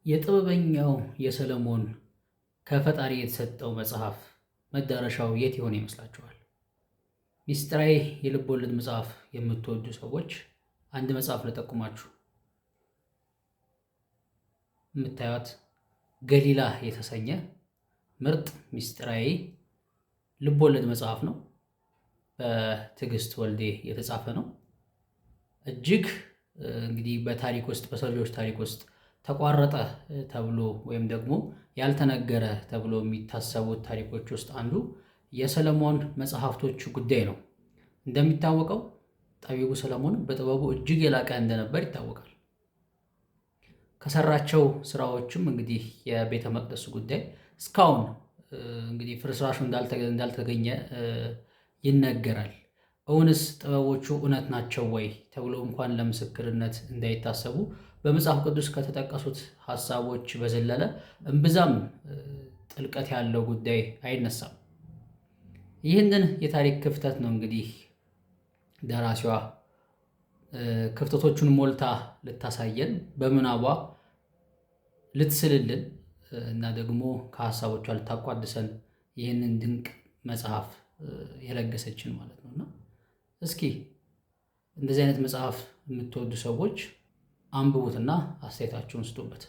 የጥበበኛው የሰለሞን ከፈጣሪ የተሰጠው መጽሐፍ መዳረሻው የት ይሆን ይመስላችኋል? ሚስጥራዊ የልብ ወለድ መጽሐፍ የምትወዱ ሰዎች አንድ መጽሐፍ ልጠቁማችሁ። የምታዩት ገሊላ የተሰኘ ምርጥ ሚስጥራዊ ልብ ወለድ መጽሐፍ ነው። በትዕግስት ወልዴ የተጻፈ ነው። እጅግ እንግዲህ በታሪክ ውስጥ፣ በሰው ልጆች ታሪክ ውስጥ ተቋረጠ ተብሎ ወይም ደግሞ ያልተነገረ ተብሎ የሚታሰቡት ታሪኮች ውስጥ አንዱ የሰለሞን መጽሐፍቶች ጉዳይ ነው። እንደሚታወቀው ጠቢቡ ሰለሞን በጥበቡ እጅግ የላቀ እንደነበር ይታወቃል። ከሰራቸው ስራዎችም እንግዲህ የቤተ መቅደሱ ጉዳይ እስካሁን እንግዲህ ፍርስራሹ እንዳልተገኘ ይነገራል። እውንስ ጥበቦቹ እውነት ናቸው ወይ ተብሎ እንኳን ለምስክርነት እንዳይታሰቡ በመጽሐፍ ቅዱስ ከተጠቀሱት ሀሳቦች በዘለለ እምብዛም ጥልቀት ያለው ጉዳይ አይነሳም። ይህንን የታሪክ ክፍተት ነው እንግዲህ ደራሲዋ ክፍተቶቹን ሞልታ ልታሳየን፣ በምናቧ ልትስልልን እና ደግሞ ከሀሳቦቿ ልታቋድሰን ይህንን ድንቅ መጽሐፍ የለገሰችን ማለት ነው። እና እስኪ እንደዚህ አይነት መጽሐፍ የምትወዱ ሰዎች አንብቡትና አስተያየታችሁን ስጡበት።